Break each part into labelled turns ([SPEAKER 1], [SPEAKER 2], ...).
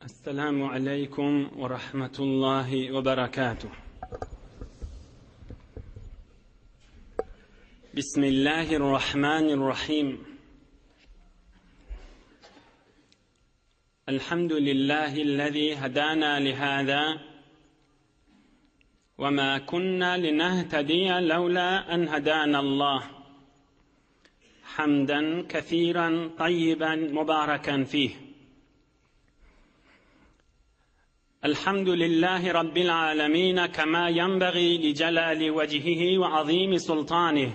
[SPEAKER 1] Esselamu aleýkum we rahmetullahi we berekatuh. Bismillahirrahmanirrahim. Elhamdülillahi'llezî hedâna lihâzâ ve mâ kunnâ linehtediye levlâ en hedânallah. Hamden kesîren tayyiben mübâreken fîh. الحمد لله رب العالمين كما ينبغي لجلال وجهه وعظيم سلطانه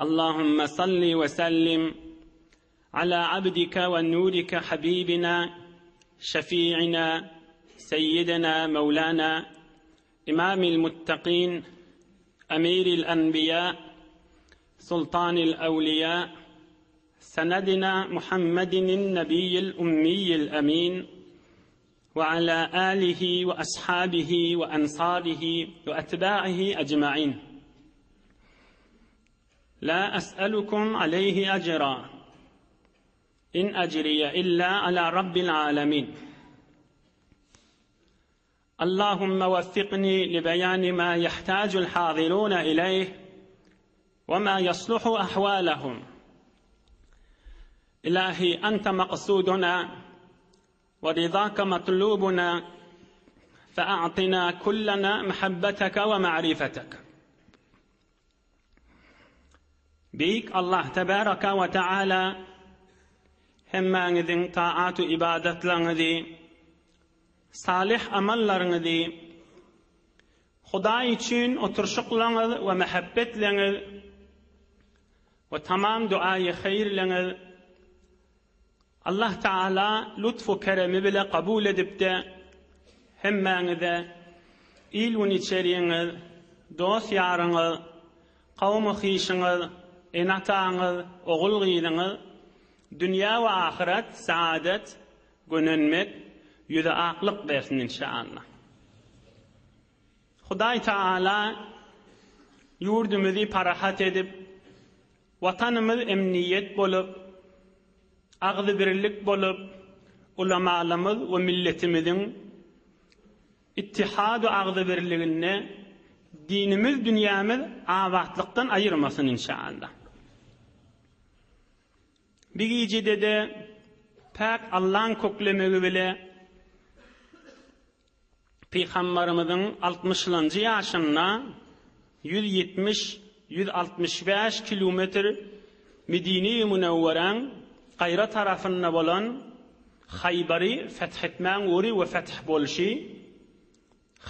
[SPEAKER 1] اللهم صل وسلم على عبدك ونورك حبيبنا شفيعنا سيدنا مولانا إمام المتقين أمير الأنبياء سلطان الأولياء سندنا محمد النبي الأمي الأمين وعلى آله وأصحابه وأنصاره وأتباعه أجمعين لا أسألكم عليه أجرا إن أجري إلا على رب العالمين اللهم وفقني لبيان ما يحتاج الحاضرون إليه وما يصلح أحوالهم إلهي أنت مقصودنا ورضاك مطلوبنا فأعطنا كلنا محبتك ومعرفتك Beýik Allah tebaraka we taala hemmäňiziň taat-u ybadatlaryňyzy, salyh amallaryňyzy, Hudaý üçin oturyşyklaryňyz we mähebbetleňiz we tamam duaýy haýyrlaryňyz Allah Taala lutfu keremi bile kabul edipde hemmäňize il-gün içeriňiz, dost-ýaryňyz, kowmy-hyşyňyz, ene-ataňyz, ogul-gyzyňyz dünýä we ahyret saadet, gönenmek, ýüze aklyk bersin inşaallah. Hudaý Taala ýurdumyzy parahat edip, Watanymyz emniýet bolup, agzybirlik bolup, ulamalarymyz we milletimiziň ittihad-u agzybirliginde dinimiz dünýämiz abatlykdan aýyrmasyn inşaallah. Bir gijede-de päk Allaň köklemegi bile Pygambarymyzyň altmyşlanjy ýaşynda 170, 165 kilometr Medine-i Münewweräň gaýra tarapynda bolan Haýbary feth etmäň ugry we feth bolşy,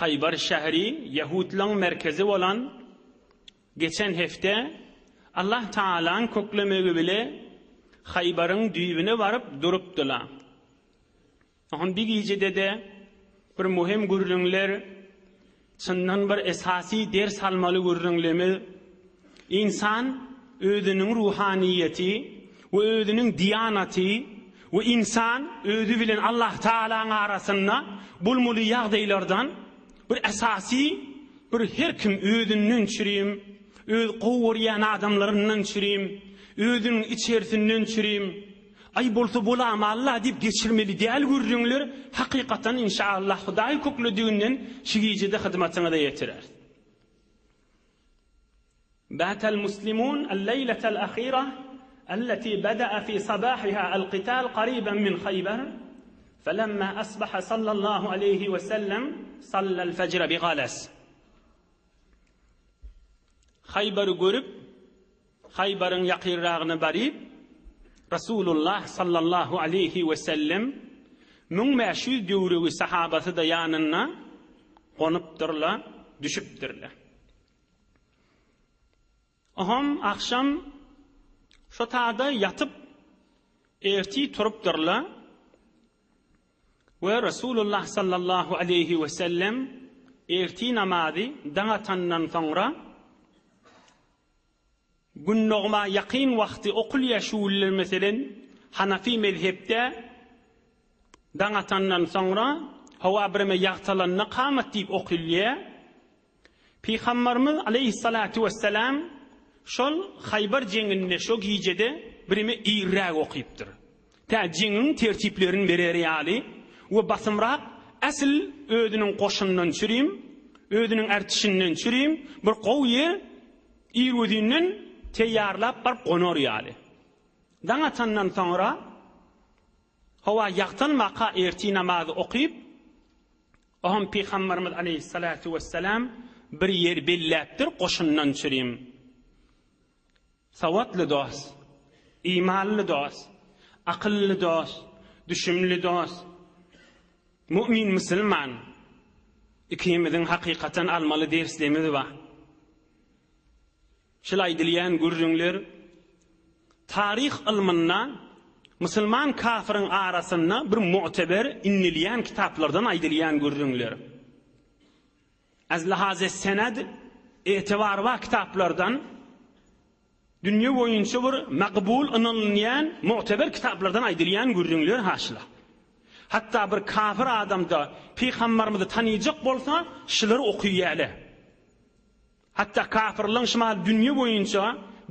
[SPEAKER 1] Haýbar şäheri ýehudlaň merkezi bolan geçen hepde Allah Tagalaň köklemegi bile Haýbaryň düýbüne baryp durupdylar. Oňa bir gijede-de bir möhüm gürrüňler, çyndan bir esasy ders almaly gürrüňlemiz, ynsan özüniň ruhanyýeti we özüniň diýanaty we ynsan özi bilen Allah Tagalaň arasynda bolmaly ýagdaýlardan bir esasy bir her kim özünden çürim, öz gowy görýän adamlaryndan çürim, özüniň içerisinden çürim, Aý bolsa bolamalla diýip geçirmeli däl gürrüňler hakykatan inşaallah Hudaý köklediginden şu gijede hyzmatyňyza ýetireris. Batal muslimun al-leýletel ahira allati bada'a fi sabahiha al-qital qariban min Haýbar falamma asbaha sallallahu aleýhi we sellem sallal fejre bi Galas. Haýbary görüp, Haýbaryň ýakynragyna baryp, Resulullah sallallahu aleýhi wesellem 1500 döwregi sahabasy-da ýanynda gonupdyrlar, düşüpdirler. Oňam agşam şo tada ýatyp, ertir turupdyrlar we Resulullah sallallahu aleýhi wesellem ertir namazy daň atandan soňra Gün dogma ýakyn wagty okulýa şu günler meselen Hanafi mezhepde daň atandan soňra howa bireme ýagtalanda kamat diýip okylýa. Pygambarymyz aleýhissalatu wessalam şol Haýbar jeňinde şo gijede bireme irräk okypdyr. Tä jeňiň tertiplerini berer ýaly we basymrak äsl özüniň goşundan çürim, özüniň ärtişinden çürim bir gowy ýer irgözinden teýýarlap baryp gonar ýaly. Daň atandan soňra howa ýagtylmaka ertir namazy okyp, Oňam Pygamberimiz aleýhissalatu wessalam bir ýer belläpdir goşundan çürim. Sowatly dost, imanly dost, akylly dost, düşümli dost, mu'min musulman ikimiziň hakykatan almaly derslerimiz bar. Şul aýdylýan gürrüňler taryh ylmynda musulman kafiriň arasynda bir mu'teber inilýän kitaplardan aýdylýan gürrüňler. Az lihaze sened etibar bar kitaplardan dünýe boýunça bir makbul ynanylýan mu'teber kitaplardan aýdylýan gürrüňler haşla. Hatda bir kafir adamda pygambarymyzy tanyjak bolsa şulary okyýäle. Hatda kafirleň şumal dünýe boýunça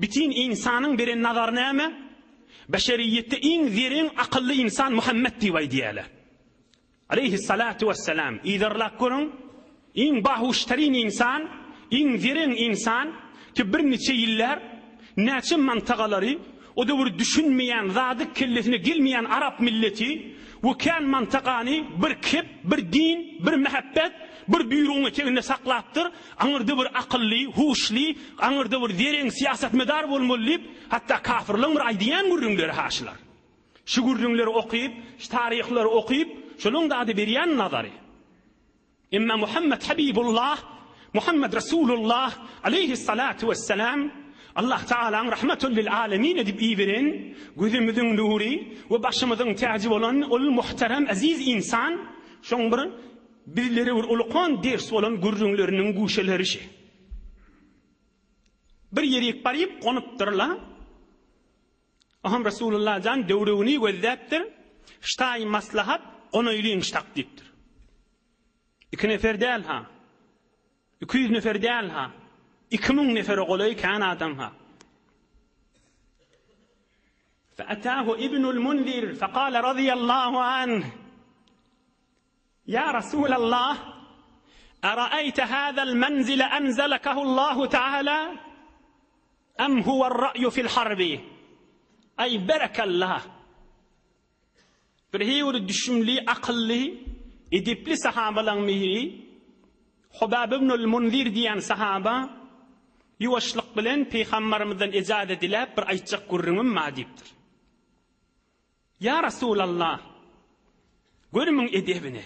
[SPEAKER 1] bitin ynsanyň beren nazary näme? Beşeriýetde iň zereň akylly ynsan Muhammet diýip aýdýarlar. Aleýhissalatu wessalam. Yzarlap görüň, iň bahuştarin ynsan, iň zereň ynsan ki birniçe ýyllar näçe mantagalary o döwür düşünmeýän zady kellesine gelmeýän arap milleti we kän mantakany bir kep, bir din, bir mähebbet, bir buýrugyň eteginde saklapdyr. Aňyrda bir akylly, huşly, aňyrda bir zereň syýasatmedar bolmaly diýip, hatda kafirleň bir aýdýan gürrüňleri haşylar. Şu gürrüňleri okyp, şu taryhlary okyp, şolaň zady berýän nazary. Emma Muhammet Habibullah, Muhammet Resulullah aleýhissalatu wessalam Allah Tagalaň rahmetun lil alemin edip iberen gözümiziň nury we başymyzyň täji bolan ol muhterem eziz insan şoň bir bizlere bir ulukan ders bolan gürrüňleriniň guşeleri şi. Bir ýerik baryp gonupdyrlar. Aham Resulullah jan döwregini gözläpdir, Ştaý maslahat gonaýlyň ştak diýipdir. Iki nefer däl-ha. 200 nefer däl-ha. 2000 nefere golaý kän adam-ha. Fe'atahu ibnul Munzir fekale radiyallahu anh. Ýa Resulallah, Araeýte hazal menzile enzelekehullahu teala em huwer ra'ýu fil harbi? Aý berekallah! Bir hewri düşümli, akylly, edepli sahabalaň biri Hubab ibnul Munzir diýen sahaba ýuwaşlyk bilen Pygambarymyzdan ejaza diläp bir aýtjak gürrüňim bar diýipdir. Ýa Resulallah! Gör muň edebini!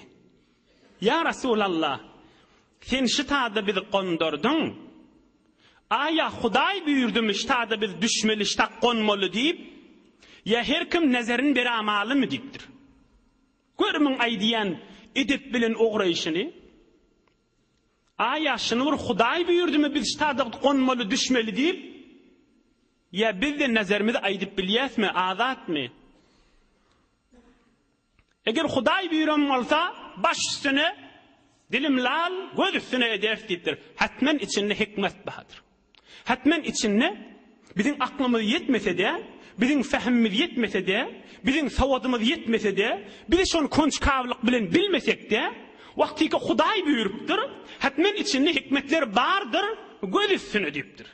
[SPEAKER 1] Ýa Resulallah! Sen şitada bizi gondardyň. Aýa Hudaý buýurdymy şitada biz düşmeli, şitak gonmaly diýip, ýa her kim nezerini beramalymy diýipdir. Gör muň aýdýan edep bilen ograýşyny. Aýa şuny bir Hudaý buýurdymy biz şitada gonmaly, düşmeli diýip, Ýa biz-de nazarymyzy aýdyp bilýäsmi, azatmy? Eger Hudaý buýran bolsa, baş üstüne, dilim lal, göz üstüne ederis diýipdir. Hetmen içinde hikmet bardyr. Hetmen içinde biziň aklymyz ýetmese-de, biziň fähmimiz ýetmese-de, biziň sowadymyz ýetmese-de, biz şony konçkawlyk bilen bilmesek-de, wagtyky Hudaý buýrupdyr, hetmen içinde hikmetler bardyr, göz üstüne diýipdir.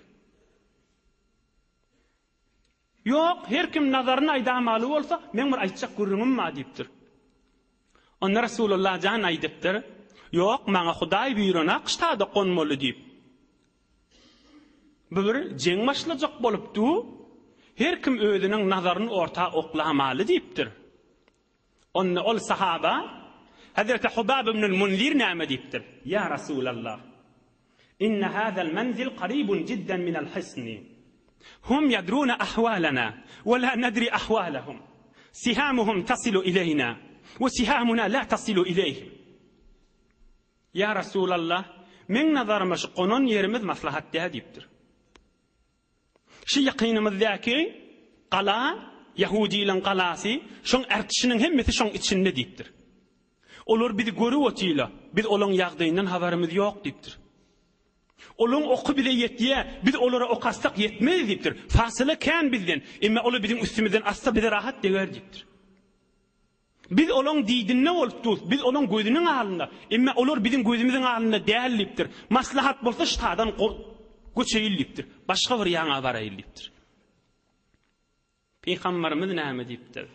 [SPEAKER 1] Ýok, her kim nazaryny aýdamaly bolsa, meň bir aýtjak gürrüňim bar diýipdir. Onda Resulullah jan aýdypdyr, Ýok, maňa Hudaý buýranak ştada gonmaly diýip. Bu bir jeň başlajak bolup dur, her kim özüniň nazaryny orta oklamaly diýipdir. Onda ol sahaba, Hezreti Hubab ibnül Munzir näme diýipdir? Ýa Resulallah! Inne hazel menzil karibun jidden minel hisni. Hum ýadruna ahwalana we la nedri ahwalahum. Sihamuhum tasilu ileýna we sihamuna la tasilu ileýhim. Ýa Resulallah, meň nazaryma şu gonan ýerimiz maslahat däl diýipdir. Şu ýakynymyzdaky gala, ýahudylaň galasy, şoň ärtişiniň hemmesi şoň içinde diýipdir. Olar bizi görüp otyla, biz olaň ýagdaýyndan habarymyz ýok diýipdir. Olaň oky bize ýetýä, biz olara ok atsak ýetmez diýipdir. Fasyla kän bizden, emma olar biziň üstümizden atsa bize rahat deger diýipdir. Biz olaň didinde bolup durus, biz olaň gözüniň alynda. Emma olar biziň gözümiziň alynda däl diýipdir. Maslahat bolsa ştadan göçeýin diýipdir. Başga bir ýaňa baraýyn diýipdir. Pygamberimiz näme diýipdir?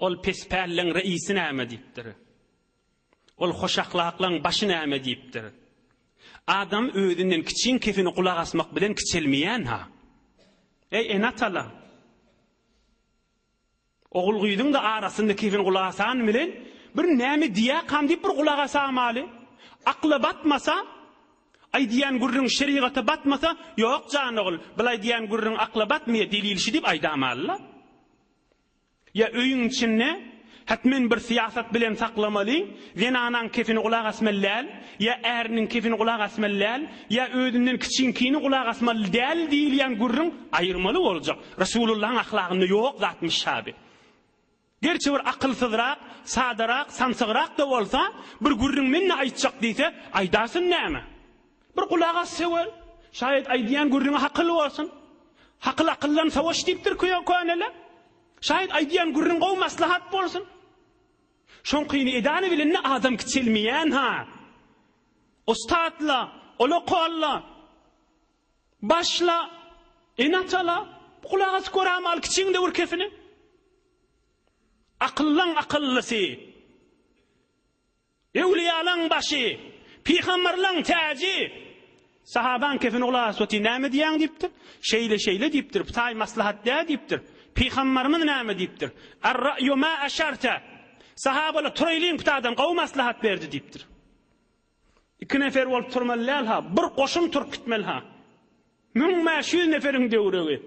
[SPEAKER 1] Ol pespälleň reisi näme diýipdir? Ol hoşahlaklaň başy näme diýipdir? Adam özünden kiçiň kefini gulak asmak bilen kiçelmeýän-ha. Eý, ene-atalar! Ogul-gyzyň-da arasynda kefini gulak asan bilen bir näme diýýäkam diýip bir gulak asamaly. Akla batmasa, aýdýan gürrüň şerigata batmasa, ýok jan ogul, bul aýdýan gürrüň akla batmaýar, delil şi diýip aýdamaly-la. Ýa öýüň içinde hetmen bir syýasat bilen saklamaly, zenanaň kefini gulak asmaly däl, ýa äriniň kefini gulak asmaly däl, ýa özünden kiçiňkini gulak asmaly däl diýilýän gürrüň aýyrmaly boljak. Resulullahyň ahlagynda ýok zatmyş şaby. Gerçi bir akylsyzrak, sadarak, samsygrak-da bolsa, bir gürrüň men-de aýtjak diýse, aýdarsyn näme? Bir gulak as söwer. Şaýat aýdýan gürrüňi hakyl bolsun. Hakyl akyldan savaş diýipdir köneler. Şaýat aýdýan gürrüň gowy maslahat bolsun. Şoňkyny edany bilende adam kiçelmeýän ha. Ussatla, ula-kolla, başla, ene-atala, gulak asyp görämaly kiçiň döwür kefini. Akyllaň akyllysy. Öwlüýalaň başy, pygamberleň täji. Sahabaň kefini gulak asyp otyr, näme diýýäň diýipdir. Şeýle-şeýle diýipdir, ptaý maslahat däl diýipdir. Pygamberimiz näme diýipdir? Ar-ra'ýu ma aşarta. Sahabalar turaýlyň ptadan gowy maslahat berdi diýipdir. Iki nefer bolup turmaly däl-ha, bir goşun turup gitmeli-ha. 1500 neferiň döwregi.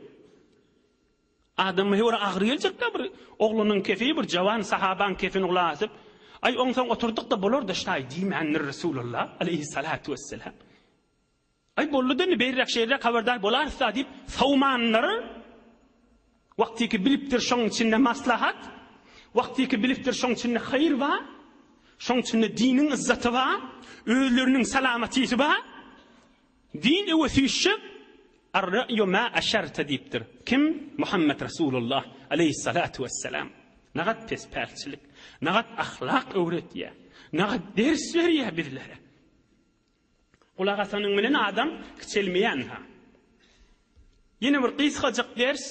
[SPEAKER 1] Adama höwre agyr geljek-dä bir oglanyň kefi, bir jawan sahabaň kefini gulak asyp, Aý, oňsoň oturdyk-da bolar-da ştaý diýmändir Resulullah, aleýhissalatu wessalam. Aý, boldy-da indi beýräk-şeýräk habardar bolarys-da diýip, sowmandyr. Wagtyky bilipdir şoň içinde maslahat, wagtyky bilipdir şoň içinde haýyr bar, şoň içinde diniň yzzaty bar, özleriniň salamatysy bar. Din öwe süýşjek, Ar-ra'ýu ma aşarta diýipdir. Kim? Muhammet Resulullah aleýhissalatu wessalam. Nagat pespälçilik, nagat ahlak öwretýär, nagat ders berýär bizlere. Gulak asanyň bilen adam kiçelmeýän-ha. Ýene bir gysgajyk ders.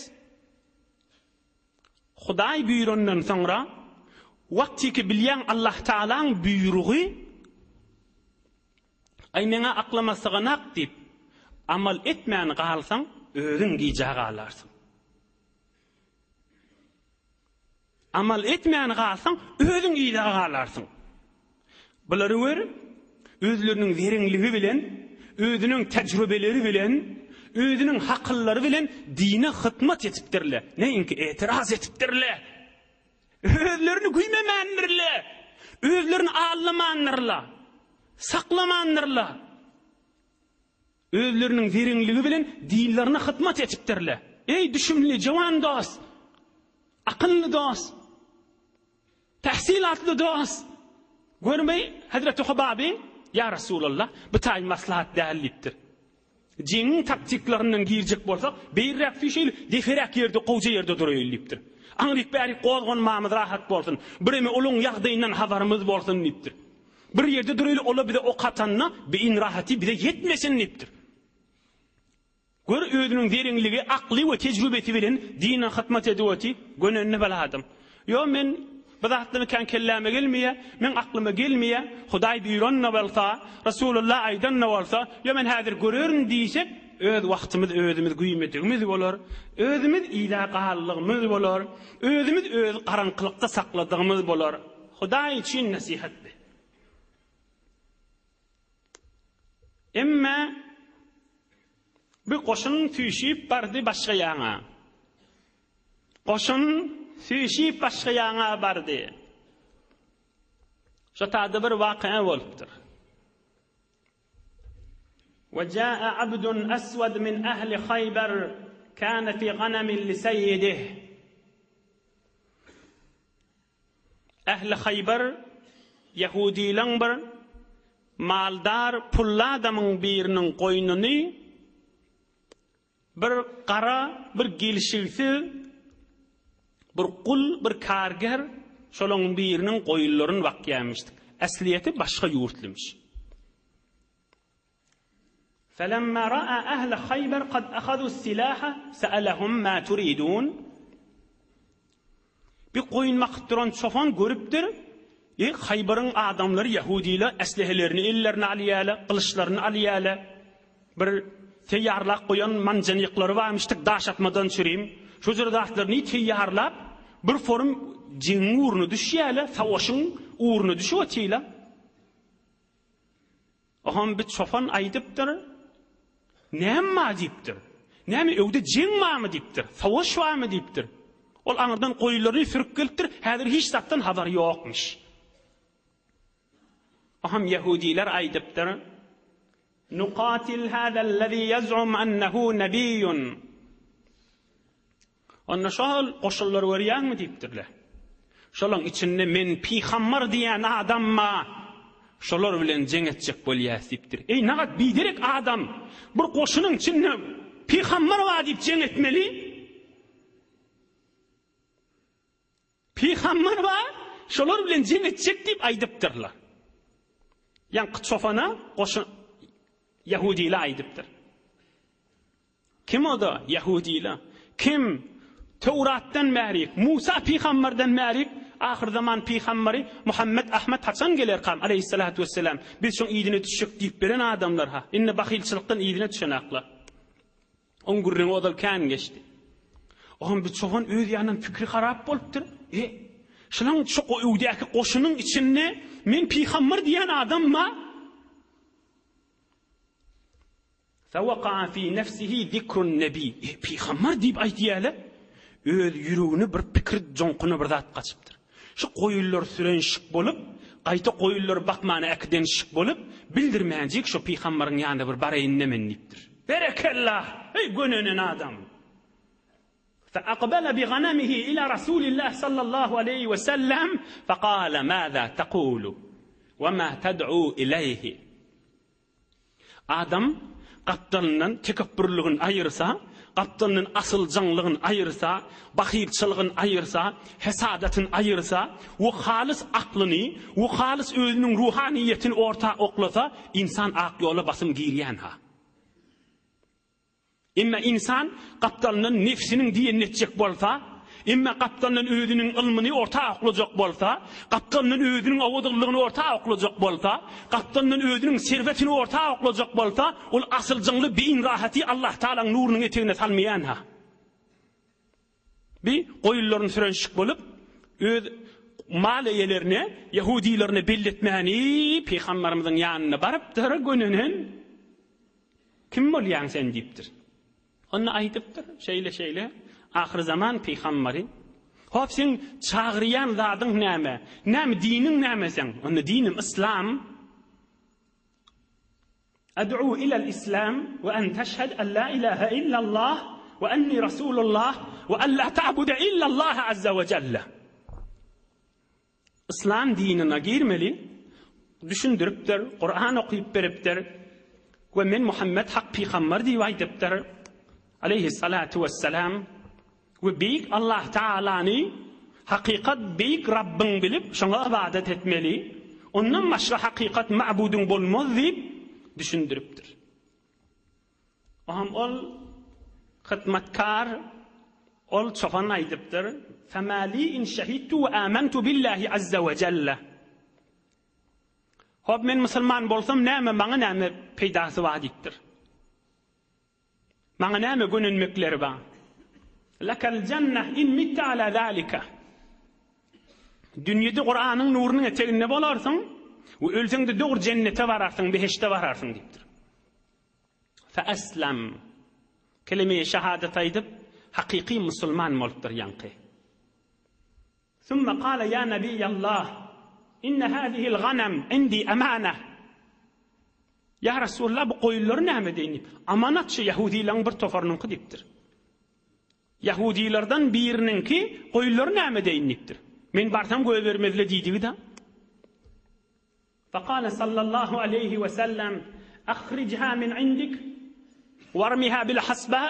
[SPEAKER 1] Hudaý buýrandan soňra, wagtyky bilýäň Allah Tagalaň buýrugy, Aý meňa aklyma syganak diýip, amal etmän galsaň, özüň gijä galarsyň. Amal etmän galsaň, özüň yza galarsyň. Bulary gör, özleriniň zereňligi bilen, özüniň tejribeleri bilen, özüniň hakyllary bilen dine hytmat etipdirler, näinki etiraz etipdirler. Özlerini güýmemändirler, özlerini aldamandyrlar, saklamandyrlar. Özleriniň zereňligi bilen dinlerine hyzmat etipdirler. Eý, düşümli, jawan dost! Akylly dost! Tähsilatly dost! Görmeý, Hezreti Hubaby, Ýa Resulallah, bu taý maslahat däl diýipdir. Jeňiň taktiklaryndan girjek bolsak, beýirräk süýşeýli, deperäk ýerde, gowja ýerde duraýyl diýipdir. Aňryk-bärik gozganmamyz rahat bolsun, bireme olaň ýagdaýyndan habarymyz bolsun diýipdir. Bir ýerde duraýly, ola bize ok atanda, beýin rahaty bize ýetmesin diýipdir. Gör özüniň zereňligi, akly we tejrübesi bilen dine hyzmat edip oty, gönenli bir adam. Ýo men bu zatlar kän kelläme gelmeýä, meň aklyma gelmeýä, Hudaý buýran-da bolsa, Resulullah aýdan-da bolsa, ýo men häzir görerin diýsek, öz wagtymyz özümiz güýmedigimiz bolar, özümiz yza galdygymyz bolar, özümiz öz garaňkylykda sakladygymyz bolar. Hudaý üçin nesihat bi. Emme bu goşun süýşüp bardy başga ýaňa. Goşun süýşüp başga ýaňa bardy. Şo taýda bir wakyýa bolupdyr. Ve caa abdun aswad min ahli Hayber kana fi ganamin li seyyidih. Ähli Haýbar ýahudylaň bir maldar pully adamyň biriniň goýnuny Bir gara, bir gelşigsiz, bir gul, bir karger. Şolaň biriniň goýunlaryny bakýarmyşdyk. Äsliýeti başga ýurtlymyş. Felemma ra'a ehle Haýber kad ahazu silaha se'elehum ma turidun. Bir goýun bakyp duran çopan görüpdir, E, Haýbaryň adamlary ýahudylar eslehelerini ellerine alýarlar, gylyçlaryny alýarlar. Bir teýýarlap goýan manjanyklary barmyşdyk, daş atmadan çürim. Şu jür zatlaryny teýýarlap, bir forum jeňiň ugruna düşýärler, savaşyň ugruna düşüp otyrlar. Oňam bir çopan aýdypdyr, Näme bar diýipdir. Näme öwde jeň barmy diýipdir. Savaş barmy diýipdir. Ol aňyrdan goýunlaryny sürüp gelipdir, häzir hiç zatdan habary ýokmuş. Oňam ýehudiler aýdypdyr, Nukatil hazellezi ýez'um ennehu nebiýun. Onda şol goşunlary görýäňmi diýipdirler. Şolaň içinde men pygambar diýýän adam bar. Şolar bilen jeň etjek bolýas diýipdir. Eý, nagat biderek adam! Bir goşunyň içinde pygambar bar diýip jeň etmeli? Pygambar bar, şolar bilen jeň etjek diýip aýdypdyrlar. Ýaňky çopana goşun ýahudylar aýdypdyr. Kim o-da? Ýahudylar. Kim? Töwratdan bärik, Musa pygamberden bärik ahyrzaman pygamberi Muhammet Ahmet haçan gelerkam, aleýhissalatu wesselam, biz şoň yzyna düşjek diýip beren adamlar-ha, indi bahylçylykdan yzyna düşenaklar. Oň gürrüňi ozal kän geçdi. Oňam bir çopan öz ýanyndan pikiri harap bolupdyr. E, şulaň şu öwdäki goşunyň içinde men pygamber diýen adam bar. Fewaka'a fi nefsihi zikrun nebi. E, pygamber diýip aýdýarlar. Öz ýüregine bir pikir joňkuna bir zat gaçypdyr. Şu goýunlar sürenşik bolup, gaýta goýunlary bakmana äkidenşik bolup, bildirmänjik şu pygambaryň ýanyna bir baraýyn-da men diýipdir. Berekella! Eý, gönenen adam! Feakbele biganamihi ila Rasulillah sallallahu aleýhi we sellem, fekale maza tekulu we ma ted'u ileýhi. Adam gapdalyndan tekepbürligini aýyrsa, gapdalyndan asyljaňlygyny aýyrsa, bahylçylygyny aýyrsa, hesadatyny aýyrsa we halys aklyny we halys özüniň ruhanyýetini orta oklasa, ynsan ak ýola basym girýän-ha. Emma ynsan gapdalyndan nebsiniň diýenini etjek bolsa, emma gapdalyndan özüniň ylmyny orta oklajak bolsa, gapdalyndan özüniň owadanlygyny orta oklajak bolsa, gapdalyndan özüniň serwetini orta oklajak bolsa, ol asyljyňly beýin rahaty Allahtagalaň nurunyň etegine salmaýan-ha. Bi goýunlaryny sürenşik bolup, öz mal eýelerine, ýahudylaryna belletmäni pygambarymyzyň ýanyna barypdyr, gönenen. Kim bolýaň sen diýipdir. Onda aýdypdyr, şeýle-şeýle, ahyrzaman pygambary. Hop, seň çagyrýan zadyň näme? Näme diniň näme seň? Onda dinim yslam. Ad'u ilal islam we en teşhed en la ilahe illallah we enni rasulullah we en la ta'bude illallah azze we celle. Yslam dinine girmeli, düşündiripdir, Kuran okyp beripdir we men Muhammet hak pygamber diýip aýdypdyr. Aleýhissalatu wessalam we beýik Allah Taalany hakykat beýik Rabbyň bilip şoňa ybadat etmeli. Ondan başga hakykat mabudyň bolmaz diýip düşündiripdir. Oňam ol hyzmatkar, ol çopan aýdypdyr, Fema li in şehidtu we amentu billahi azza we jelle. Hop, men musulman bolsam näme, maňa näme peýdasy bar diýipdir. Maňa näme gönenmekleri bar? Lekal jenneh in mitte ala zalika. Dünýede Kuranyň nurunyň eteginde bolarsyň we ölseň-de dogry jennete bararsyň, behişde bararsyň diýipdir. Feeslam. Kelime-i şehadet aýdyp, hakyky musulman bolupdyr ýaňky. Sümme kale ýa Nebiýallah, inne hâzihil ganem indi emaneh. Ýa Resulallah, bu goýunlary näme edeýin diýip. Amanat şu ýahudylaryň bir toparynyňky diýipdir. Ýahudylardan biriniňki goýunlary näme edeýin diýipdir. Men barsam goýbermezle diýdigi-de. Fekale sallallahu aleýhi we sellem, Ahrijha min indik warmiha bil hasba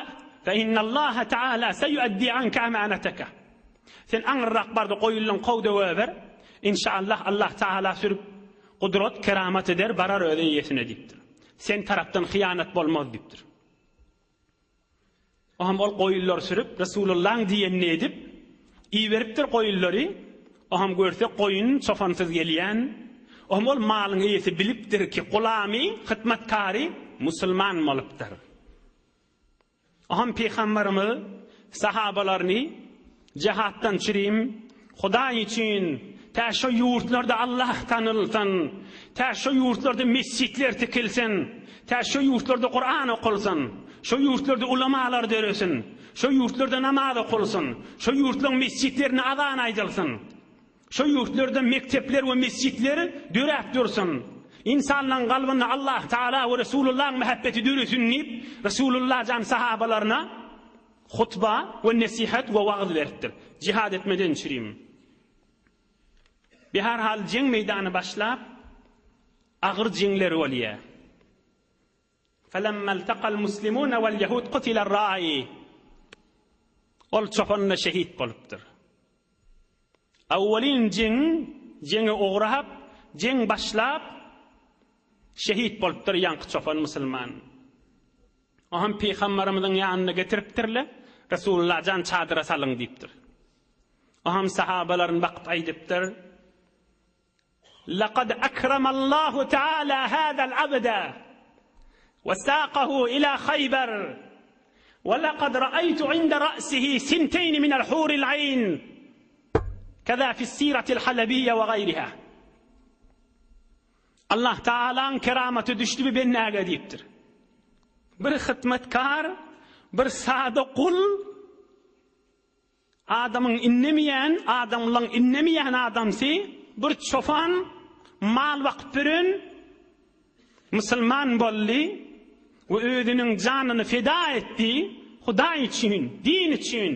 [SPEAKER 1] fe innallaha taala seyuaddi anke amaneteke. Sen aňyrrak bar-da goýunlaň kow-da goýber. Inşaallah Allah Tagala sürüp gudrat, keramat eder, barar öz eýesine diýipdir. Sen tarapdan hyýanat bolmaz diýipdir. Oňam ol goýunlary sürüp, Resulullahyň diýenini edip, iberipdir goýunlary. Oňam görse goýun çopansyz gelýän. Oňam ol malyň eýesi bilipdir ki, gulamy, hytmatkary musulman bolupdyr. Oňam pygamberimiz sahabalaryny Jihatdan çürim, Hudaý üçin, tä şo ýurtlarda Allah tanylsyn, tä şo ýurtlarda mesjitler tikilsin, tä şo ýurtlarda Kuran okulsyn, şo ýurtlarda ulamalar döresin, şo ýurtlarda namaz okulsyn, şo ýurtlaryň mesjitlerinde azan aýdylsyn, şo ýurtlarda mekdepler we mesjitler döräp dursun, ynsanlaryň kalbynda Allah Taala we Resulullahyň mähebbeti döresin diýip, Resulullah jan sahabalaryna Hutba we nesihat we wagyz beripdir. Jihad etmeden çürim. Biherhal jeň meýdany başlap, agyr jeňler bolýar. Felemma iltakal muslimune vel yahud kutiler ra'i. Ol çopan-da şehit bolupdyr. Awwalyn jeň, jeňe ugrap, jeň başlap, şehit bolupdyr ýaňky çopan musulman. Oňam pygambarymyzyň ýanyna getiripdirler, Resulullah jan çadyra salyň diýipdir. Oňam sahabalaryny bakyp aýdypdyr, Laqad akramallahu taala hadal abda we saqahu ila Haýbar we laqad ra'aytu inda ra'sihi sinteyn min al-huril ayn. Kaza fi siratil halabiyya we gayriha. Allah Tagalaň keramaty düşdi bu bendäge diýipdir. Bir hytmatkar, bir sada gul adamyň indemeýän, adamlaň indemeýän adamsy, bir çopan mal bakyp ýören musulman boldy we özüniň janyny feda etdi Hudaý üçin, din üçin.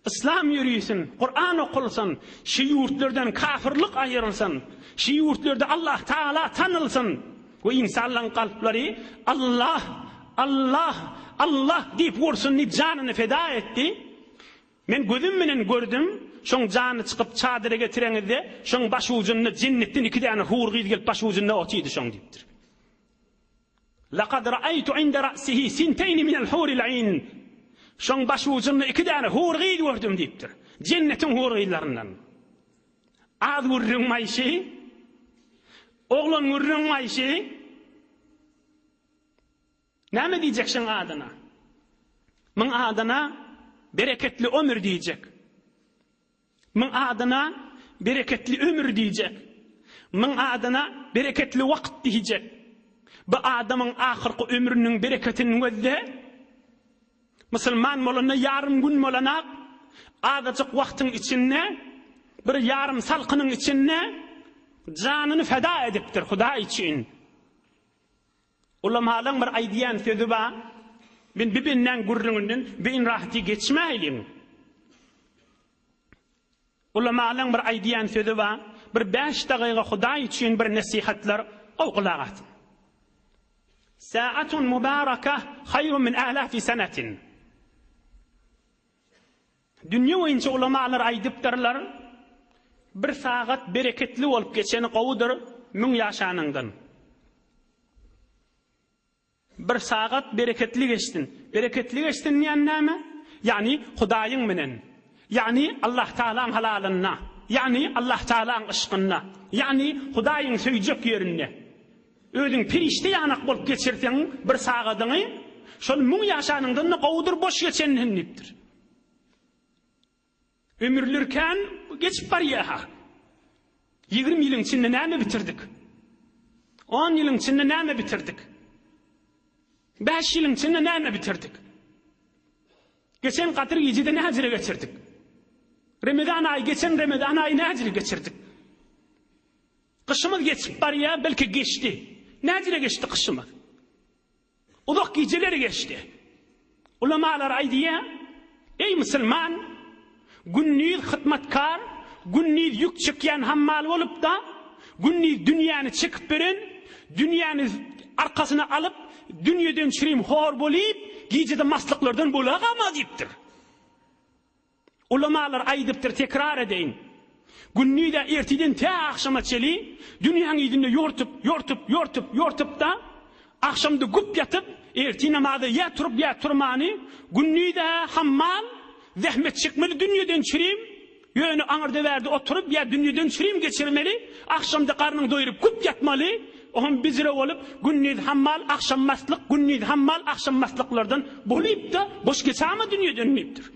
[SPEAKER 1] Yslam ýörisin, Kuran okulsyn, şi ýurtlardan kafyrlyk aýrylsyn, şi ýurtlarda Allah Tagala tanylsyn we ynsanlaryň kalplary Allah, Allah, Allah diýip ursun diýip janyny feda etdi. Men gözüm bilen gördüm, şoň jany çykyp çadyra getireňizde, şoň baş ujunda jennetden iki däne hur gyz gelip baş ujunda otyrdy şoň diýipdir. Laqad ra'aytu inda ra'sihi sinteýni minel huril ayn. Şoň baş ujunda iki däne hur gyz gördüm diýipdir. Jennetiň hur gyzlaryndan. Az gürrüň maýşy. Oglan gürrüň maýşy. Näme diýjek şoň adyna? Muň adyna bereketli ömür diýjek. Muň adyna bereketli ömür diýjek. Muň adyna bereketli wagt diýjek. Bu adamyň ahyrky ömrüniň bereketini gözle. Musulman bolanda ýarym gün bolanak, azajyk wagtyň içinde, bir ýarym salkynyň içinde janyny feda edipdir Hudaý üçin. Ulamalaň bir aýdýan sözi bar, Men bi bendäň gürrüňinden beýnrahaty geçmäýliň. Ulamalaň bir aýdýan sözi bar, bir bäş dagyga Hudaý üçin bir nesihatlar gowy gulak asyň. Sa'atun mubarakah haýrun min alafi senetin. Dünýe boýunça ulamalar aýdypdyrlar, Bir sagat bereketli bolup geçeni gowudyr müň ýaşanyňdan. Bir sagat bereketli geçsin. Bereketli geçsin diýen näme? Ýagny Hudaýyň bilen. Ýagny Allah Tagalaň halalynda. Ýagny Allah Tagalaň yşkynda. Ýagny Hudaýyň söýjek ýerinde. Özüň perişde ýanak bolup geçirseň bir sagadyňy, şol müň ýaşanyňdan-da gowudyr boş geçenden diýipdir. Ömürler kän geçip barýa-ha. 20 ýylyň içinde näme bitirdik? On ýylyň içinde näme bitirdik? Bäş ýylyň içinde näme bitirdik? Geçen Gadyr gijede näjire geçirdik? Remezan aýy geçen Remezan aýy näjire geçirdik? Gyşymyz geçip barýar, belki geçdi. Näjire geçdi gyşymyz? Uzak gijeler geçdi. Ulamalar aýdýar, Eý musulman, gündiz hytmatkar, gündiz ýük çekýän hammal bolup-da, gündiz dünýäni çekip beren, dünýäni arkasyna alyp, dünýeden çürim hor bolyp, gijede maslyklardan bolagama diýipdir. Ulamalar aýdypdyr, tekrar edeýin. Gündiz-ä ertiden tä agşama çeli dünýäň yzynda ýortup, ýortup, ýortup, ýortup-da, agşamda güp ýatyp, ertir namaza ýa turup, ýa turmany, gündiz-ä hammal, zähmet çekmeli dünýeden çirim, ýöne aňyrda-bärde oturyp ýa dünýeden çirim geçirmeli, agşamda garnyňy doýrup güp ýatmaly, oňam bizre bolup, gündiz hammal, agşam maslyk, gündiz hammal, agşam maslyklardan bolyp-da, boş geçama dünýeden diýipdir.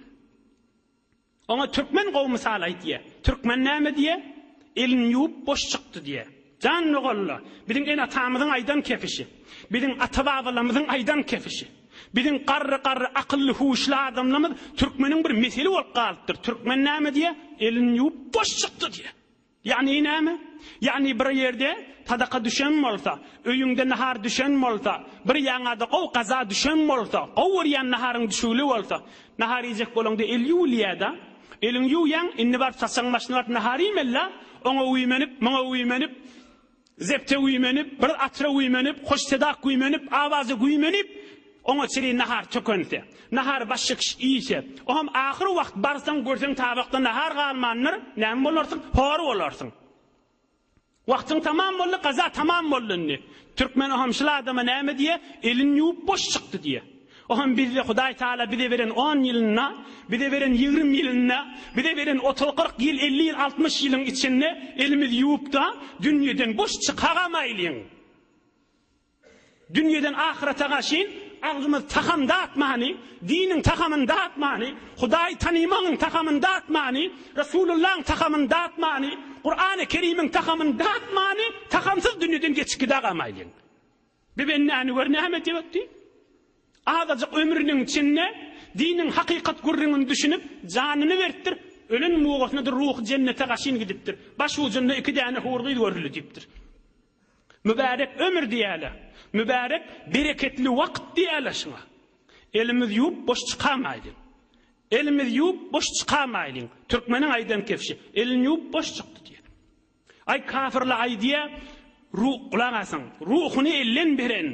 [SPEAKER 1] Oňa türkmen gowy mysal aýdýa. Türkmen näme diýýä? Elini ýuwup boş çykdy diýýä. Jan nogalla, biziň ene-atamyzyň aýdan kepişi. Biziň ata-babalarymyzyň aýdan kepişi. Biziň garry-garry akylly-huşly adamlarymyz türkmeniň bir meseli bolup galypdyr. Türkmen näme diýýä? Elini ýuwup boş çykdy diýýä. Ýagny näme? Ýagny bir ýerde sadaka düşen bolsa, öýüňde nahar düşen bolsa, bir ýaňada gowy gaza düşen bolsa, gowy görýän naharyň düşügli bolsa, nahar iýjek bolaňda el ýuwulýa-da. Eliňi ýuwýaň, indi baryp saçagyň başyna baryp nahar iýmeli-la. Oňa güýmenip, muňa güýmenip, Zebte güýmenip, bir atyra güýmenip, hoş seda güýmenip, awaza güýmenip, oňa çenli nahar tökense, nahary başga kişi iýse, oňam ahyr wagt barsaň, görseň tabakda nahar galmandyr, näme bolarsyň? Hor bolarsyň. Wagtyň tamam boldy, gaza tamam boldy indi. Türkmen oňam şul adama näme diýýär? Elini ýuwup boş çykdy diýýär. Oňam bizde Hudaý Taala bize beren on ýylynda, bize beren ýigrim ýylynda, bize beren otuz-kyrk ýyl, 50 ýyl, 60 ýylyň içinde elimizi ýuwup-da, dünýeden boş çykagamaýlyň. Dünýeden ahyrete gaşyn agzymyz tagam datmany, diniň tagamyny datmany, Hudaýy tanymagyň tagamyny datmany, Resulullahyň tagamyny datmany, Kurany Kerimiň tagamyny datmany, tagamsyz dünýeden geçip gidagamaýlyň. Bir bendäni gör näme diýip ötdi? Azajyk ömrüniň içinde diniň hakykat gürrüňini düşünip, janyny beripdir, ölen mugasyna-da ruhy jennete gaşyn gidipdir. Baş ujunda iki däne hur gyz görüldi diýipdir. Mübärek ömür diýýärler. Mübärek bereketli wagt diýýärler şuňa. Elimiz ýuwup boş çykamaýlyň. Elimiz ýuwup boş çykamaýlyň. Türkmeniň aýdan kebşi, elini ýuwup boş çykdy diýýär. Aý kafirler aýdýa, Ruh, gulak asyň, ruhuny elden beren,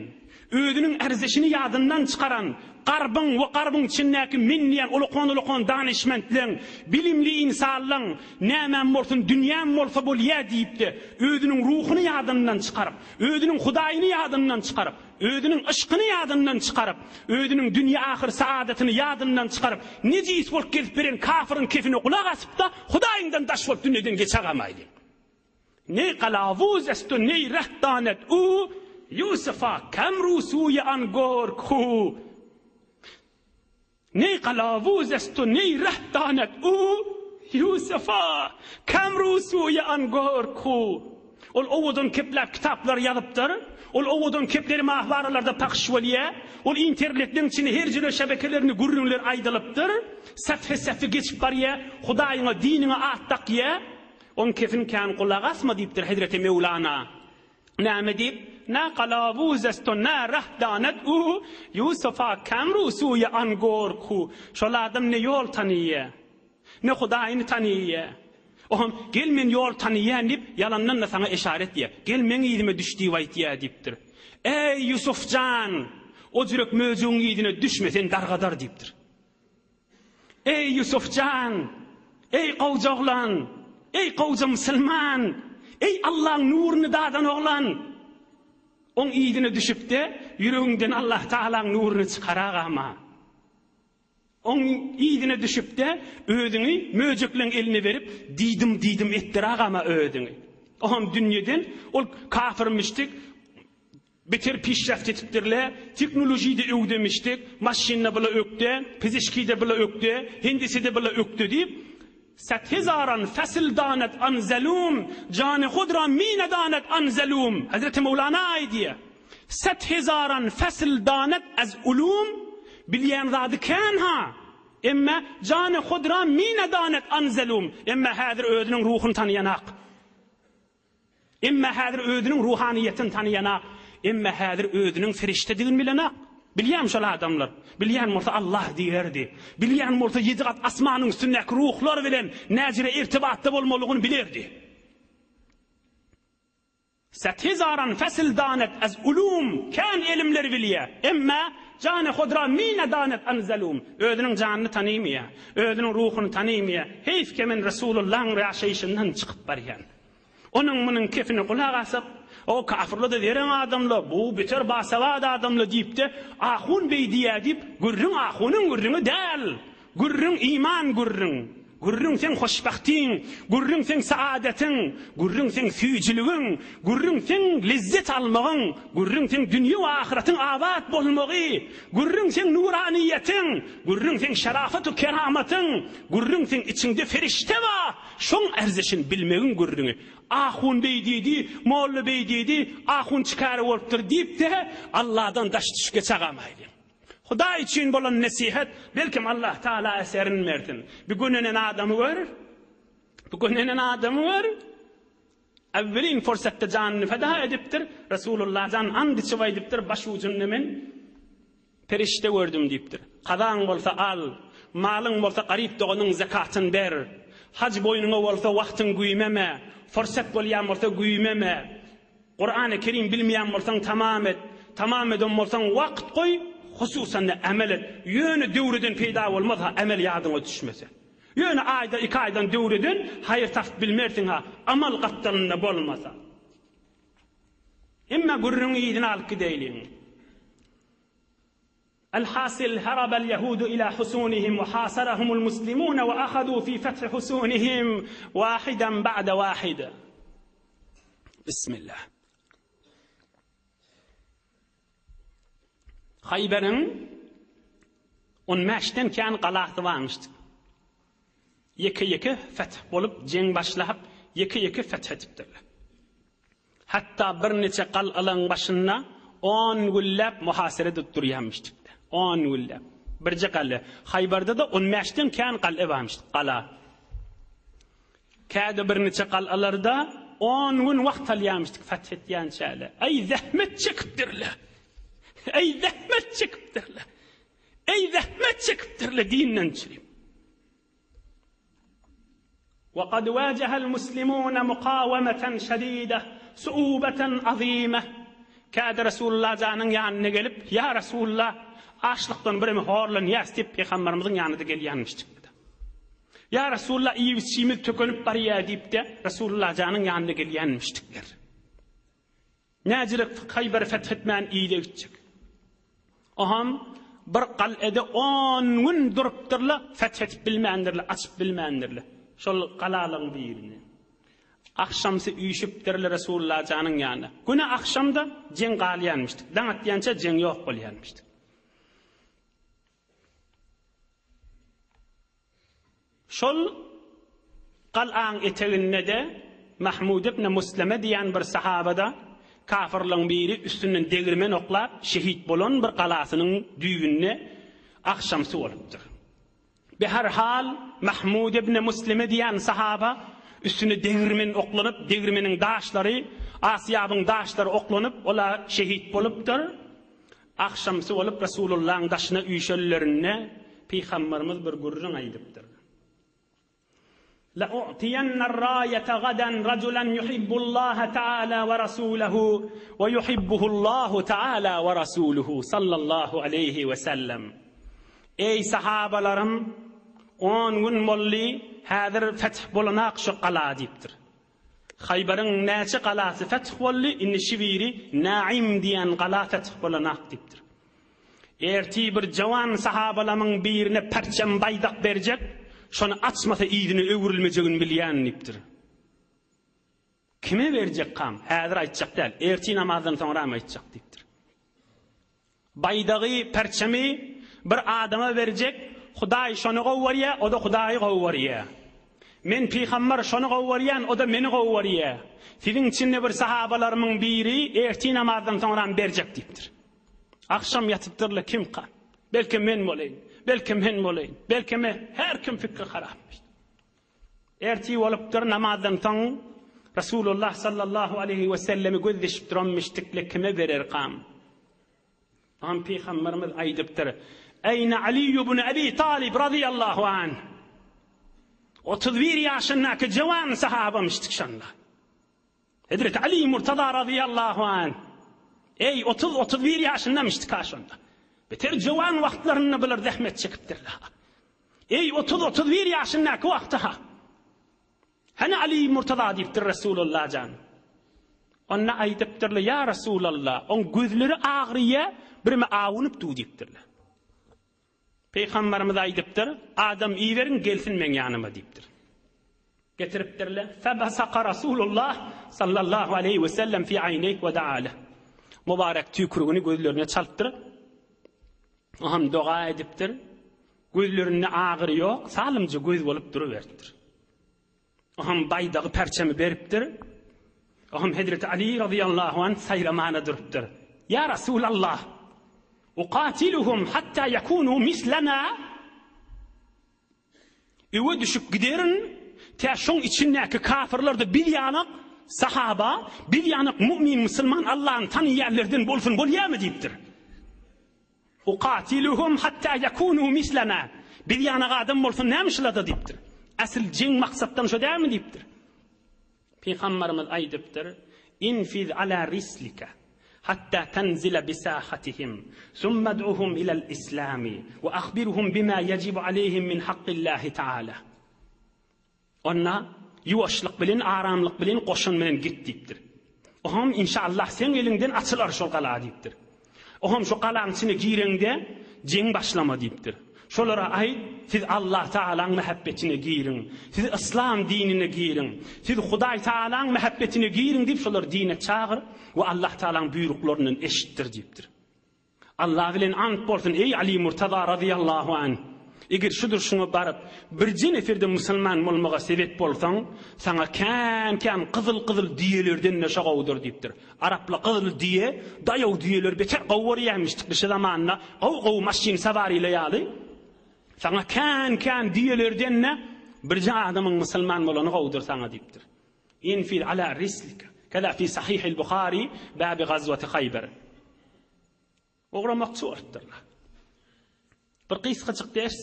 [SPEAKER 1] özüniň ärzeşini ýadyndan çykaran, garbyň we garbyň içindäki men diýen ulukon-ulukon danyşmentleň, bilimli ynsanlaň, nämäm bolsun, dünýäm bolsa bolýa diýip-de, özüniň ruhuny ýadyndan çykaryp, özüniň Hudaýyny ýadyndan çykaryp, özüniň yşkyny ýadyndan çykaryp, özüniň dünýe-ahyr saadatyny ýadyndan çykaryp, nejis bolup gezip beren kafyryň kefine gulak asyp-da, Hudaýyňdan daş bolup dünýeden geçagamaýlyň. Neý galawuz est u neý reh danet u, Ýusufa kem rusuýe an gor ku. Neý galawuz est u neý reh danet u, Ýusufa kem rusuýe an gor ku. Ol owadan kepläp kitaplar ýazypdyr. Ol owadan kepleri mahwaralarda pahyş bolýa. Ol internetleň içinde her jüre şebekelerinde gürrüňler aýdylypdyr. Säfhe-säfhe geçip barýa. Hudaýyňa, diniňe at dakýa. Oň kefin kän gulak asma diýipdir hezreti Möwlana. Näme diýip? Na galawuz esto na rah danet u, Ýusufa kamru suýe an gor ku. Şol adam ne ýol tanyýa. Ne Hudaýyny tanyýa. Oňam, Gel men ýol tanyýan diýip, ýalandan-da saňa eşaret etýär. Gel meň yzyma düş diýip aýtýar diýipdir. Eý, Ýusuf jan! O jürek möjegiň yzyna düşme, seni dargadar diýipdir. Eý, Ýusuf jan! Eý, gowja oglan! Eý, gowja musulman! Eý, Allaň nuruny dadan oglan! Oň yzyna düşüp-de, ýüregiňden Allah Tagalaň nuruny çykaragama. Oň yzyna düşüp-de, özüňi möjekleň eline berip, diýdim-diýdim etdiragama özüňi. Oňam dünýeden ol kafir-müşrik beter pişreft etipdirle, teknolojiýde öwdemişdik, maşynda bula ökde, pizişkide bula ökde, hendesede bula ökde diýip, Set hezaran fesl danet an zelum, jany hud ra mi nedanet an zelum. Hezreti Mewlana aýdýar. Set hezaran fesl danet ez ulum, bilýän zady kän ha, emme jany hud ra mi nedanet an zelum, emme häzir özüniň ruhuny tanaýanak. Emme häzir özüniň ruhanyýetini tanaýanak, emme häzir özüniň ferişdedigini bilenak. Bilýän şol adamlar. Bilýän bolsa Allah diýerdi. Bilýän bolsa ýedi gat asmanyň üstündäki ruhlar bilen näjire irtibatda bolmalygyny bilerdi. Sethezaran fesl danet ez ulum, kän elimleri bilýär. Emme. Jane hudra mi nedanet an zalum. Özüniň janyny tanymaýar, özüniň ruhuny tanymaýar. Heýf ke men Resulullahyň ýaşaýşyndan çykyp barýan. Onuň munuň kepine gulak asyp, O kafyrlar-da zereň adamlar, bu beter basawat adamlar diýip-de, ahun beý diýýär diýip, gürrüň ahunyň gürrüňi däl. Gürrüň iman gürrüň. Gürrüň seň hoşbagtyň, gürrüň seň saadatyň, gürrüň seň süýjüligiň, gürrüň seň lezzet almagyň, gürrüň seň dünýe we ahyratyň abat bolmagy, gürrüň seň nuranyýetiň, gürrüň seň şerafat-u keramatyň, gürrüň seň içiňde ferişde bar, Şoň erzişini bilmegiň gürrüňi. Ahun beý diýdi, molla beý diýdi, ahun çikäre bolupdyr diýip-de, Alladan daş düşüp geçagamaýlyň. Hudaý üçin bolan nesihat, belkem Allah Taala eserin bersin. Bir gönenen adamy gör, bir gönenen adamy gör, Awwelin fursatda janyny feda edipdir, Resulullah jan and içip aýdypdyr, baş ujunda men perişde gördüm diýipdir. Kazaň bolsa al, malyň bolsa garyp doganyň zekatyny ber. Haj boýnuňa bolsa wagtyň güýmeme, fursat bolýan bolsa güýmeme. Kurany Kerim bilmeýän bolsaň tamam et, tamam eden bolsaň wagt goý, hususan-da emel et. Ýöne döwreden peýda bolmaz ha emel ýadyňa düşmese. Ýöne aýda iki aýdan döwreden haýyr tapyp bilmersiň-ha, amal gapdalynda bolmasa. Emma gürrüňi yzyna alyp gideýliň. Elhasyl harabal ýahudu ila husunihim we hasarahumul muslimune we ahadu fi fethi husunihim wahidan ba'de wahid. Bismillah. Haýberiň on bäşden kän galasy barmyşdy. Ýeke-ýeke feth bolup, jeň başlap, ýeke-ýeke feth edipdirler. Hatda birniçe galalaryň başynda on günläp muhasara edip durýarmyşdykda. On günläp. Birje gala. Haýbarda-da on bäşden kän gala barmyşdy, gala. Käde birniçe galalarda on gün wagt alýarmyşdyk feth etýänçäle. Eý, zähmet çekipdirler! Eý, zähmet çekipdirler! Eý, zähmet çekipdirler dinden çürim. Ve kad wajahal muslimun mukawamatan şedide, suubatan azime. Käde Resulullah janyň ýanyna gelip, Ýa Resulullah, açlykdan bireme horlanýas diýip pygamberimiziň ýanyna gelýänmişdik. Ýa Resulullah iýip-içimiz tükenip barýar diýip-de, Resulullah janyň ýanyna gelýänmişdikler. Näjirek Haýbary feth etmän yza gitjek. Oham bir galede on gün durupdyrlar, feth edip bilmändirler, açyp bilmändirler. Şol galalygyň birini. Agşamsy üýşüpdirler Resulullah janyň ýanyna. Güne agşamda jeň galýanmyşdyk. Daň atýança jeň ýok bolýanmyşdyk. Şol galaň eteginde-de Mahmud ibn Musleme diýen bir sahabada kafyrlaryň biri üstünden degirmen oklap şehit bolan bir galasynyň düýbünde agşamsy bolupdyr. Beherhal Mahmud ibn Musleme diýen sahaba üstüne degirmen oklanyp, degirmeniň daşlary, Asyýabyň daşlary oklanyp, ol-a şehit bolupdyr. Agşamsy bolup Resulullahyň daşyna üýşenlerinde Pygamberimiz bir gürrüň aýdypdyr. La'u'tiyannar-raýata gadan rajulan yuhibbullaha ta'ala we rasulahu we yuhibbuhullahu ta'ala we rasuluhu sallallahu aleýhi we sellem. Eý sahabalarym, on gün boldy, häzir feth bolanak şu gala diýipdir. Haýbaryň näçe galasy feth boldy, indi şi biri Naim diýen gala feth bolanak diýipdir. Ertir bir jawan sahabalamyň birine perçem baýdak berjek, şony açmasa yzyna öwrülmejegini bilýän diýipdir. Kime berjekkam, häzir aýtjak däl, ertir namazdan soňram aýtjak diýipdir. Baýdagy, perçemi bir adama berjek, Hudaý şony gowy görýär, o-da Hudaýy gowy görýär. Men pygamber şony gowy görýän, o-da meni gowy görýär. Siziň içinde bir sahabalarymyň biri ertir namazdan soňram berjek diýipdir. Agşam ýatypdyrlar, kimka? Belki men bolaýyn, belki men bolaýyn, belki men, her kim pikri harapmyş. Ertir bolupdyr, namazdan soň Resulullah sallallahu aleýhi we sellemi gözleşip duranmyşdykle kime bererkam? Oňa pygamberimiz aýdypdyr, Eýne Ali ibn Abi Talib radiyallahu anh. 31 ýaşyndaky jawan sahabamyşdyk şonda. Hezreti Ali Murtaza razyýallahu anh, Eý, otuz, 31 ýaşyndamyşdyk-a şonda. Beter jowan wagtlarynda bular zähmet çekipdirler. Eý, otuz- 31 ýaşyndaky wagty-ha. Hany Ali Murtaza diýipdir Resulullah jan. Onda aýdypdyrlar, Ýa Resulallah, oň gözleri agryýa, birime awunyp du diýipdirler. Pygamberimiz aýdypdyr, Adam iberiň, gelsin meň ýanyma diýipdir. Getiripdirler. Febasaka Rasulullah sallallahu aleýhi we sellem fi aýneýh we daa leh. Mubarek tüýkürigini gözlerine çalypdyr. O hem doga edipdir. Gözlerinde agyry ýok, salymja göz bolup duruberipdir. O hem baýdagy perçemi beripdir. O hem Hezreti Ali razyýallahu anh saýramana durupdyr. Ýa Rasulallah, uqatiluhum hatta yakunu mislana Öwe düşüp giderin, tä şoň içindäki kafirler-de biz ýalak sahaba, biz ýalak mu'min musulman Allany tanaýanlardan bolsun bolýamy diýipdir. Ukatiluhum hatta yakunu mislana. Biz ýanak adam bolsun näme şulada diýipdir. Asyl jeň maksatdan şo dälmi diýipdir. Pygamberimiz aýdypdyr, Infiz ala rislike hatta tanzila bisahatihim summa ad'uhum ilal islami we ahbirhum bima yajibu aleyhim min hakkillahi taala. Onda ýuwaşlyk bilen, aramlyk bilen, goşun bilen git diýipdir. Oham inşallah seň eliňden açylar şol gala diýipdir. Oham şu galaň içine gireňde jeň başlama diýipdir. Şolara aýt, siz Allah Tagalaň mähebbetine giriň. Siz yslam dinine giriň. Siz Hudaý Tagalaň mähebbetine giriň diýip şolary dine çagyr we Allah Tagalaň buýruklaryndan eşitdir diýipdir. Allah bilen ant bolsun, eý Ali Murtaza razyýallahu anh! Eger şu durşuňa baryp, birje neferde musulman bolmaga sebep bolsaň, saňa kän-kän gyzyl-gyzyl düýelerden-de şo gowudyr diýipdir. Araplar gyzyl düýe, daýaw düýeleri beter gowy görýärmişdik şu zamanda gowy-gowy maşyn sawaryla ýaly. Saňa kän-kän düýelerden-de birje adamyň musulman bolany gowudyr saňa diýipdir. Infir ala rislika. Keza fi sahihil Buhari babi gazwati Haýber. Ugramakçy bolupdyrlar. Bir gysgajyk ders.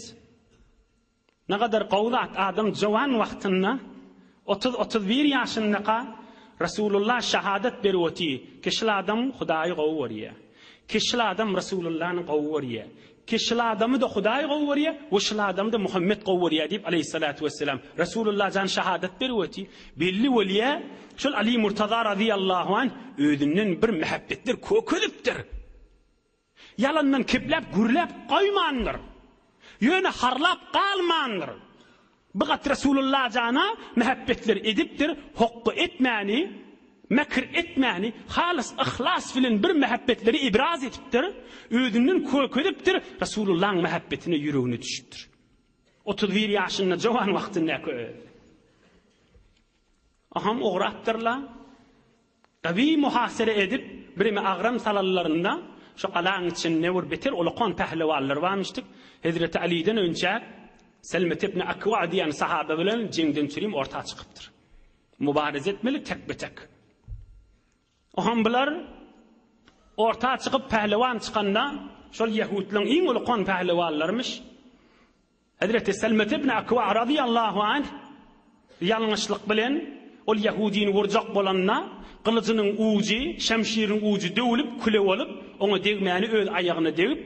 [SPEAKER 1] Nagadar gowy zat adam jowan wagtynda 30-31 ýaşyndaka Resulullah şahadat berip oty. Ki şul adam Hudaýy gowy görýär. Ki şul adam Resulullany gowy görýär. Ki şul adamy-da Hudaý gowy görýär we şul adamy-da Muhammet gowy görýär diýip aleýhissalatu wesselam Resulullah jan şahadat berip oty. Belli bolýar, şol Ali Murtaza razyýallahu anh özünden bir mähebbetler kökezipdir. Ýalandan kepläp gürläp goýmandyr. Ýöne harlap galmandyr. Bu gat Resulullah jana mähebbetler edipdir, hokga etmäni, mekr etmäni, halys yhlas bilen bir mähebbetleri ibraz edipdir, özünden kökezipdir, Resulullahyň mähebbetine ýüregine düşüpdir. 31 ýaşynda jowan wagtyndaky özi. Aham ugrapdyrlar. Gawy muhasere edip, bireme agram salanlarynda, şo galaň içinde bir beter ulakan pählewanlar barmyşdyk. Hezreti Alydan önçäk Selmet ibn Akwa diýen sahaba bilen jeňden çürim orta çykypdyr. Mübareze etmeli tekbe-tek. Oham bular orta çykyp pählewan çykanda, şol ýehudlaryň iň ulakan pählewanlarymyş. Hezreti Selmet ibn Akwa razyýallahu anh ýalňyşlyk bilen ol ýahudini urjak bolanda, gylyjynyň ujy, şemşiriň ujy döwülip, küle bolup, oňa degmäni öz aýagyna degip,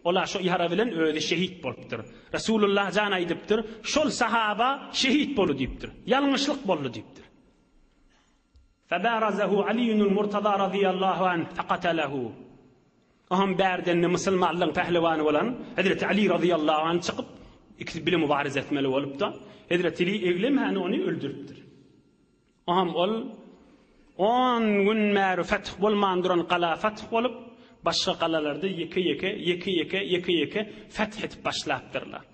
[SPEAKER 1] ol-a şo ýara bilen özi şehit bolupdyr. Resulullah jan aýdypdyr, Şol sahaba şehit boldy diýipdir. Ýalňyşlyk boldy diýipdir. Febarazehu Aliýunul Murtaza razyýallahu anh fekatelehu. Oňam bärden-de musulmanlaryň pählewany bolan Hezreti Ali razyýallahu anh çykyp, ikisi bile mübareze etmeli bolupdy. Hezreti Ali eglemän ony öldüripdir. Oňam ol on gün bäri feth bolman duran gala feth bolup, başga galalarda ýeke-ýeke, ýeke-ýeke, ýeke-ýeke feth edip başlapdyrlar.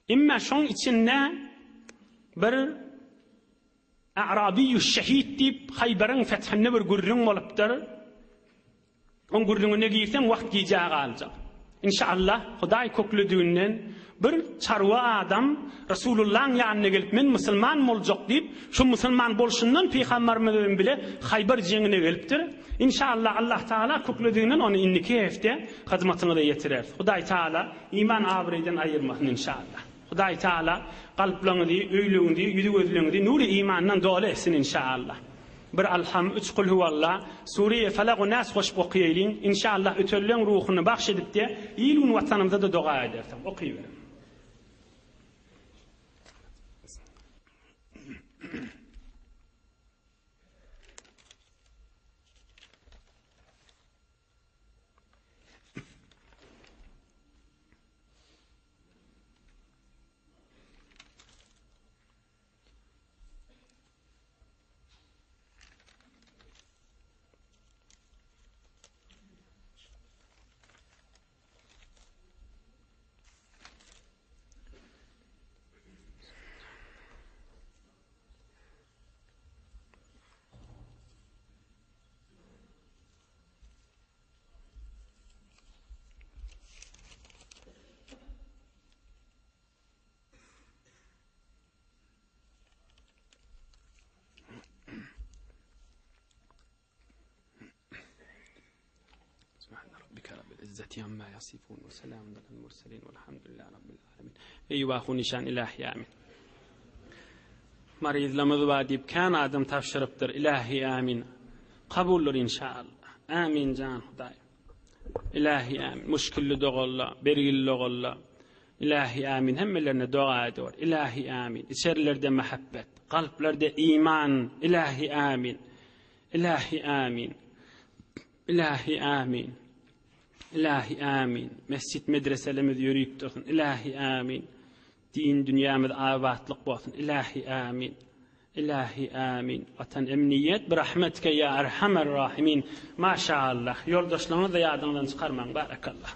[SPEAKER 1] Emma şoň içinde bir A'rabiýu şehit diýip Haýbaryň fethinde bir gürrüň bolupdyr. Oň gürrüňine girseň wagt gijä galjak. Inşallah Hudaý köklediginden bir çarwa adam Resulullahyň ýanyna gelip men musulman boljak diýip, şu musulman bolşundan Pygamberimiz bilen bile Haýbar jeňine gelipdir. Inşallah Allah Taala köklediginden ony indiki hepde hyzmatyňyza ýetireris. Hudaý Taala Iman abraýdan aýyrmasyn inşallah. Hudaý Taala kalplaňyzy, öýleňizi, ýüzi gözleňizi nury imandan doly etsin inşallah. Bir Alham, üç Kulhuwalla, Sureýe Falak we Nas goşup okaýalyň. Inşallah ötenleň ruhuny bagş edip de il-gün Watanymyza-da doga edersiň. Okyberiň. Izzeti amma yasifun we selamun alel murselin velhamdülillahi rabbil alemin. Eýwahu nişan ilahi amin. Maryzlamyz bar diýip kän adam tabşyrypdyr. Ilahi amin. Kabuldyr inşallah. Amin jan Hudaý. Ilahi amin. Muşkilli dogalla, bergili dogalla. Ilahi amin. Hemmelerine doga ediyor. Ilahi amin. İçerilerde muhabbet, kalplerde iman. Ilahi amin. Ilahi amin. Ilahi amin. Ilahi amin. Mesjit medreselerimiz ýörüp dursun. Ilahi amin. Din dünýämiz abatlyk bolsun. Ilahi amin. Ilahi amin. Watan emniýet bi rahmetike ýa erhamer rahimin. Maşaallah. Ýoldaşlaryňyzy-da ýadyňyzdan çykarmaň. Barakallah.